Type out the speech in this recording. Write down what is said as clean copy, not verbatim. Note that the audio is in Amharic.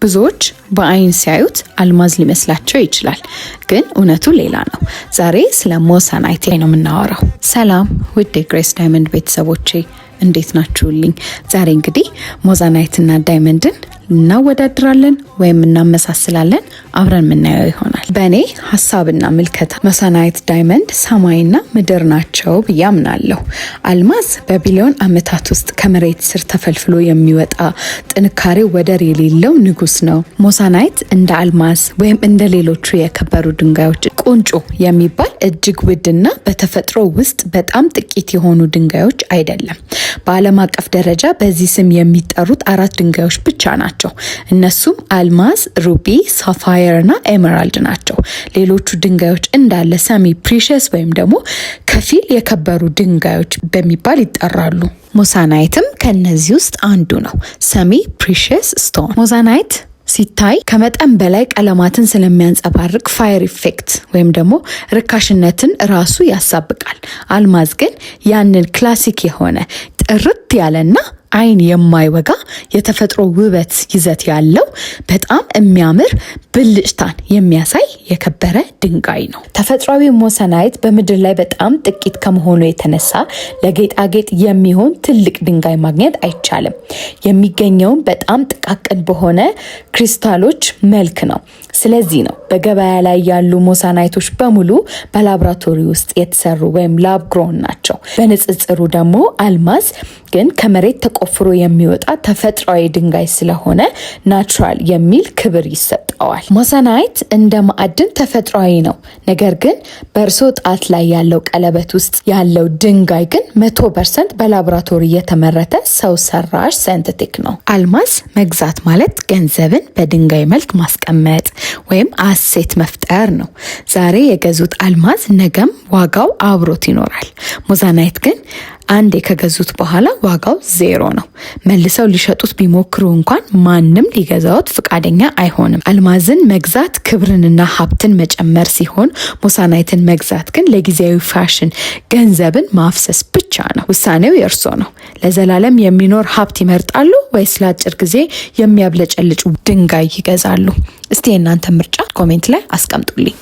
ብዙዎች በአይን ሲያዩት አልማዝ ሊመስላቸው ይችላል፣ ግን እውነቱ ሌላ ነው። ዛሬ ስለ moissanite ነው የምናወራው። ሰላም ውድ የ Grace Diamond ቤተሰቦቼ፣ እንዴት ናችሁልኝ? ዛሬ እንግዲህ moissanite ና diamond ን እናወዳድራለን ወይም እናመሳስላለን፣ አብረን የምናየው ይሆናል። በእኔ ሀሳብና ምልከታ moissanite diamond ሰማይና ምድር ናቸው ብዬ አምናለሁ። አልማዝ በቢሊዮን ዓመታት ውስጥ ከመሬት ስር ተፈልፍሎ የሚወጣ፣ ጥንካሬው ወደር የሌለው ንጉስ ነው። Moissanite እንደ አልማዝ ወይም እንደ ሌሎቹ የከበሩ ድንጋዮች ቁንጮ የሚባል እጅግ ውድና በተፈጥሮ ውስጥ በጣም ጥቂት የሆኑ ድንጋዮች አይደለም። በዓለም አቀፍ ደረጃ በዚህ ስም የሚጠሩት አራት ድንጋዮች ብቻ ናቸው። እነሱም አልማዝ፣ ruby፣ sapphire እና emerald ናቸው። ሌሎቹ ድንጋዮች እንዳለ semi precious ወይም ደግሞ ከፊል የከበሩ ድንጋዮች በሚባል ይጠራሉ። Moissanite ም ከነዚህ ውስጥ አንዱ ነው። Semi precious stone። Moissanite ሲታይ ከመጠን በላይ ቀለማትን ስለሚያንጸባርቅ fire effect ወይም ደግሞ ርካሽነትን ራሱ ያሳብቃል። አልማዝ ግን ያንን classic የሆነ፣ ጥርት ያለና አይን የማይወጋ የተፈጥሮ ውበት ይዘት ያለው፣ በጣም የሚያምር ብልጭታን የሚያሳይ የከበረ ድንጋይ ነው። ተፈጥሯዊ moissanite በምድር ላይ በጣም ጥቂት ከመሆኑ የተነሳ ለጌጣጌጥ የሚሆን ትልቅ ድንጋይ ማግኘት አይቻልም። የሚገኘውም በጣም ጥቃቅን በሆነ ክሪስታሎች መልክ ነው። ስለዚህ ነው በገበያ ላይ ያሉ moissanite ኦች በሙሉ በላብራቶሪ ውስጥ የተሰሩ ወይም lab grown ናቸው። በንጽጽሩ ደግሞ አልማዝ ግን ከመሬት ተቆፍሮ የሚወጣ ተፈጥሯዊ ድንጋይ ስለሆነ natural የሚል ክብር ይሰጠዋል። Moissanite እንደ ማዕድን ተፈጥሯዊ ነው። ነገር ግን በእርሶ ጣት ላይ ያለው ቀለበት ውስጥ ያለው ድንጋይ ግን 100% በላቦራቶሪ የተመረተ ሰው ሰራሽ synthetic ነው። አልማዝ መግዛት ማለት ገንዘብን በድንጋይ መልክ ማስቀመጥ ወይም asset መፍጠር ነው። ዛሬ የገዙት አልማዝ ነገም ዋጋው አብሮት ይኖራል። Moissanite ግን አንዴ ከገዙት በኋላ ዋጋው ዜሮ ነው። መልሰው ሊሸጡት ቢሞክሩ እንኳን ማንም ሊገዛዎት ፈቃደኛ አይሆንም። አልማዝን መግዛት ክብርንና ሀብትን መጨመር ሲሆን moissanite ን መግዛት ግን ለጊዜያዊ ፋሽን ገንዘብን ማፍሰስ ብቻ ነው። ውሳኔው የእርሶ ነው። ለዘላለም የሚኖር ሀብት ይመርጣሉ ወይስ ለአጭር ጊዜ የሚያብለጨልጭ ድንጋይ ይገዛሉ? እስቲ የእናንተ ምርጫ comment ላይ አስቀምጡልኝ።